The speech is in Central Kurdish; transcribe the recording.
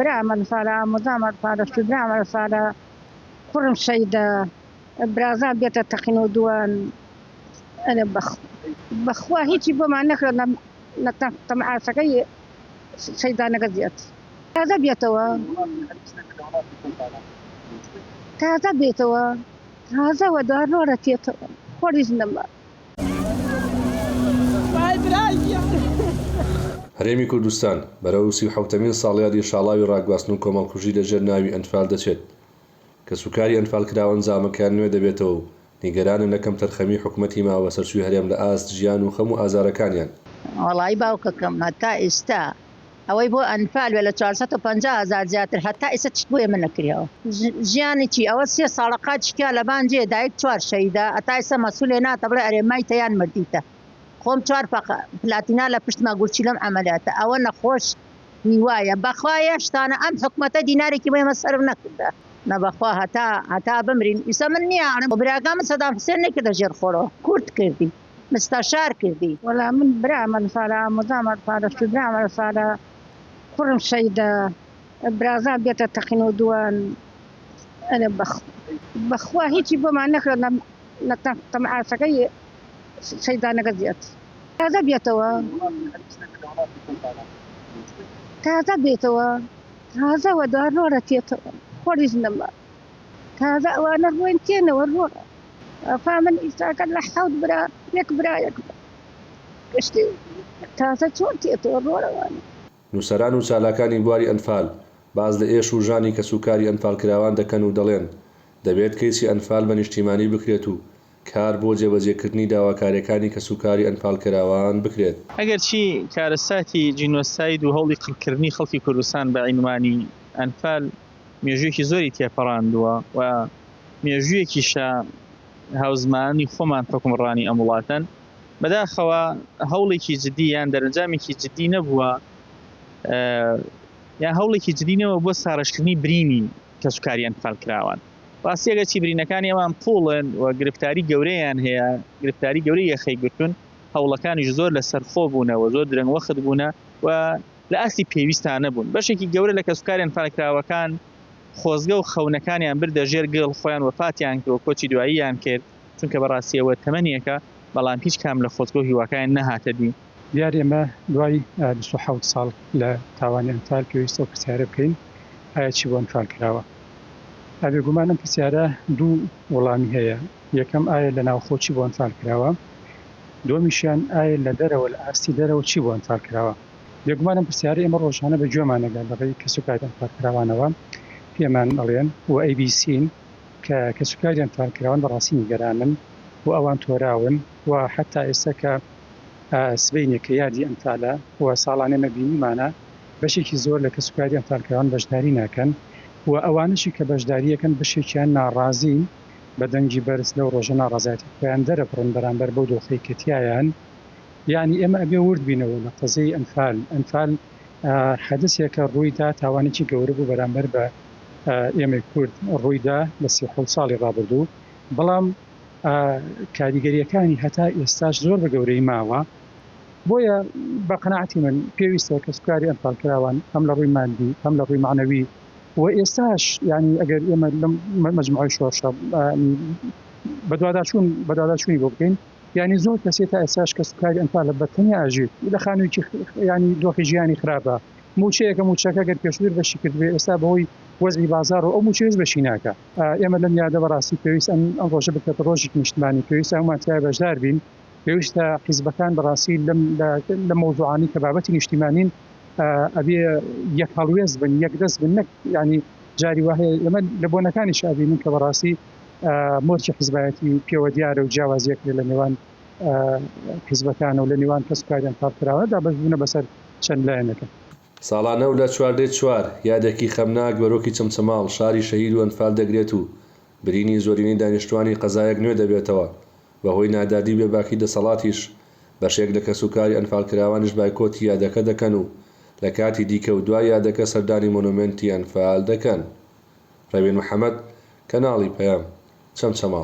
برام ئەنفالە ئامۆزام ئەنفالە شوبرام ئەنفالە کوڕم شەیدە برازام بێتە تەقینەوە دووان ئەرێ بەخوا هیچی بۆمان نەکرد لە تەمعاسەکەی شەیدانەکە زیات تازە بێتەوە تازە بێتەوە تازەوە دا ڕۆرە تێتەوە خۆریش نەما. هەرێمی کوردستان، بەرەو 37ەمین ساڵیادی شاڵاوی ڕاگواستن و کۆمەڵکوژی لەژێر ناوی ئەنفال دەچێت. کەسوکاری ئەنفالکراوان زامەکەیان نوێ دەبێتەوە و نیگەرانن لە کەمتەرخەمیی حکومەتی ماوەبەسەرچووی هەرێم لە ئاست ژیان و خەم و ئازارەکانیان. وەڵایی باوکەکەم هەتا ئیستا ئەوەی بۆ ئەنفال بێ لە 450 هەزار زیاتر هەتا ئیستا چت بۆ ئێمە نەکریاوە ژیانی چی ئەوە سێ ساڵە قاچ شکیا لەبان جێ دایک چوار شەهیدە هەتا ئیستا مەسولێ ناتە بڵێ ئەرێ مایتە یان مردیتە خۆم چوار فەقە پلاتینا لە پشتما گورچیلەم عەمەلیاتە ئەوە نەخۆش هیوایە بەخوا یەشتانە ئەم حکومەتە دینارێکی بۆ ئێمە سەرف نەکردە نە بەخوا هەتا هەتا بمرین ئیستا من نییە ئەڵێم براکان من سەدام حسێن نەکردە ژێر خۆرەوە کورد کردی مستەشار کردی. وەڵا من برام ئەنفالە ئامۆزام ئەنفالە شوبرام ئەنفالە کوڕم شەیدە برازام بێتە تەقینەوە دووان ئەرێ بەخوا هیچی بۆمان نەکرد لە تەمعاسەکەی شەیدانەکە زیات تازە بێتەوە تازە بێتەوە تازەوە دا ڕۆرە تێتەوە خۆریش نەما تازە ئەوانە ڕۆین تێنەوە ڕۆرە ئەفا من ئیساکە لە حەوت برا یەک برا یەک گشتی تازە چۆن تێتەوە ڕۆرەوانە. نووسەران و چالاکانی بواری ئەنفال باس لە ئێش و ژانی کەسوکاری ئەنفالکراوان دەکەن و دەڵێن، دەبێت کەیسی ئەنفال بە نیشتیمانی بکرێت و کار بۆ جێبەجێکردنی داواکارییەکانی کەسوکاری ئەنفالکراوان بکرێت. ئەگەرچی کارەساتی جینۆساید و هەوڵی قڕکردنی خەڵکی کوردستان بە عینوانی ئەنفال مێژوویەکی زۆری تێپەڕاندووە و مێژوویەکیشە هاوزمانانی خۆمان حوکمڕانی ئەم وڵاتەن، بەداخەوە هەوڵێکی جدی یان دەرەنجامێکی جدی نەبووە یان هەوڵێکی جدی نەوە بۆ ساڕێژکردنی برینی کەسوکاری ئەنفالکراوان. ڕاستی ئەگەرچی برینەکانی ئەوان قووڵن و گرفتاری گەورەیان هەیە، گرفتاری گەورەی یەخەی گرتوون، هەوڵەکانیش زۆر لەسەرخۆ بوونە و زۆر درەنگوەخت بوونە و لە ئاستی پێویستا نەبوون. بەشێکی گەورە لە کەسوکاری ئەنفالکراوەکان خۆزگە و خەونەکانیان بردە ژێر گڵ، خۆیان وەفاتیان کرد و کۆچی دواییان کرد، چونکە بەڕاستی ئەوە تەمەنێکە، بەڵام هیچ کام لە خۆزگە و هیواکانیان نەهاتە دی. دیارە ئێمە دوای 27 ساڵ لە تاوانی ئەنفال پێویستە ئەو پرسیارە بکەین ئایا چی بۆ ئەنفال کراوە؟ بێگومان ئەم پرسیارە دوو وەڵامی هەیە، یەکەم ئایا لە ناوخۆ چی بۆ ئەنفال کراوە؟ دووەمیشیان ئایا لە دەرەوە لە ئاستی دەرەوە چی بۆ ئەنفال کراوە؟ بێگومان ئەم پرسیارە ئێمە ڕۆژانە بە گوێمان ئەگات لە ڕێی کەسوکاری ئەنفالکراوانەوە پێمان ئەڵێن و ئەیبیسین کە کەسوکاری ئەنفالکراوان بەڕاستی نیگەرانن و ئەوان تۆراون و حەتا ئێستا کە سبەینێ کە یادی ئەنفالە و ساڵانە ئێمە بینیمانە بەشێکی زۆر لە کەسوکاری ئەنفالکراوان بەشداری ناکەن و ئەوانەشی کە بەشداریەکەن بەشێکیان ناڕازین بە دەنگی بەرز لەو ڕۆژە ناڕەزایەتی خۆیان دەرەبڕن بەرامبەر بەو دۆخەی کە تیایان. یانی ئێمە ئەبێ ورد بینەوە لە قەزیەی ئەنفال، ئەنفال حەدسێکە ڕووی دا تاوانێکی گەورە بوو بەرامبەر بە ئێمەی کورد ڕووی دا لە 37 ساڵی ڕابردوو، بەڵام کاریگەرییەکانی هەتا ئێستاش زۆر بە گەورەیی ماوە، بۆیە بە قەناعەتی من پێویستە کەسوکاری ئەنفالکراوان هەم لە ڕووی مادی هەم لە ڕووی مەعنەوی و ئێستاش یانی ئەگەر ئێمە لەم مەجموعەی شۆڕشە بەدواداچوون بەدواداچوونی بۆ بکەین یانی زۆر کەسێ تا ئێستاش کەسوکاری ئەنفالە بە تەنیا ئەژیت لە خانوویەکی یانی دۆخی ژیانی خراپە مووچەیەکە مووچەکە گەر پێشووتر بەشی کردبێ ئێستا بەهۆی وەزعی بازاڕ و ئەو مووچەیەش بەشی ناکا. ئێمە لەم یادە بەڕاستی پێویست ئەم ئەم ڕۆژە بکرێتە ڕۆژێکی نیشتمانی پێویستە هەموومان تیایا بەشدار بین پێویستە حیزبەکان بەڕاستی لەم لەم مەوزوعانەی کە بابەتی نیشتیمانین ئەبێ یەک هەڵوێست بن یەک دەست بن نەک یانی جاری وا هەیە ئێمە لە بۆنەکانیش ئەبینین کە بەڕاستی مۆرکی حیزبایەتی پێوە دیارە و جیاوازیەک لە نێوان حیزبەکان و لە نێوان کەس و کاریان پاڵکراوە دابەشبوونە بەسەر چەند لایەنەکە. ساڵانە و لە چواردەی چوار، یادێکی خەمناک بەرۆکی چەمچەماڵ، شاری شەهید و ئەنفال دەگرێت و برینی زۆرینەی دانیشتوانی قەزایەک نوێ دەبێتەوە، بەهۆی نادادی و بێباکی دەسەڵاتیش، بەشێک لە کەسوکاری ئەنفالکراوانیش بایکۆتی یادەکە دەکەن و لە کاتی دیکە و دوای یادەکە سەردانی مۆنۆمێنتی ئەنفال دەکەن. ڕێبین محەمەد، کەناڵی پەیام، چەمچەماڵ.